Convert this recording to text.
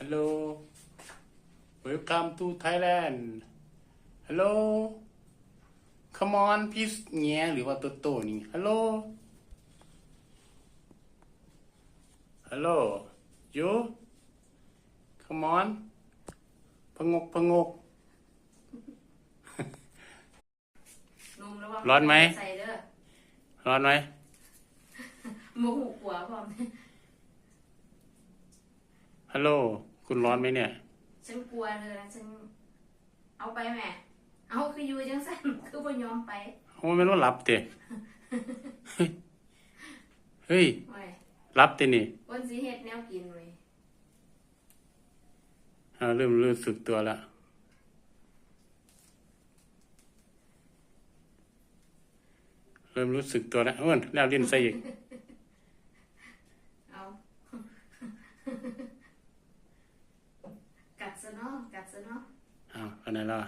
Hello, welcome to Thailand. Hello, come on, please. ແງ ຫຼືວ່າໂຕໂຕນີ້. Hello, hello, you, come on. ພະງົກ ພະງົກ. ນຸ່ມລະວັງ ຮ້ອນໄໝ? ໃສ່ເດີ. ຮ້ອນໄໝ? ບໍ່ຮູ້ ກົວພ້ອມ. Hello, ຄຸນຮ້ອນໄໝເນຍ? ເຊິ່ງກົວເລີຍນະ ເຊິ່ງ ເອົາໄປແໝ. ເອົາ ຄືຢູ່ຈັ່ງຊັ້ນ ຄືບໍ່ຍອມໄປ? ໂອ້ ແມ່ນວ່າຫຼັບເຕະ? ເຮີ້ຍ ໂອ້ຍ ຫຼັບເຕະນີ້? ເພິ່ນຊິເຮັດແນວກິນເວີຍ. ເຮົາເລີ່ມຮູ້ສຶກຕົວແລ້ວ ເລີ່ມຮູ້ສຶກຕົວແລ້ວ. ໂອ້ຍ ແນວຫຼິ້ນໃສ່ອີກ. ເອົາ ກັດຊະເນາະ ກັດຊະເນາະ. ເອົາ ອັນນັ້ນລະ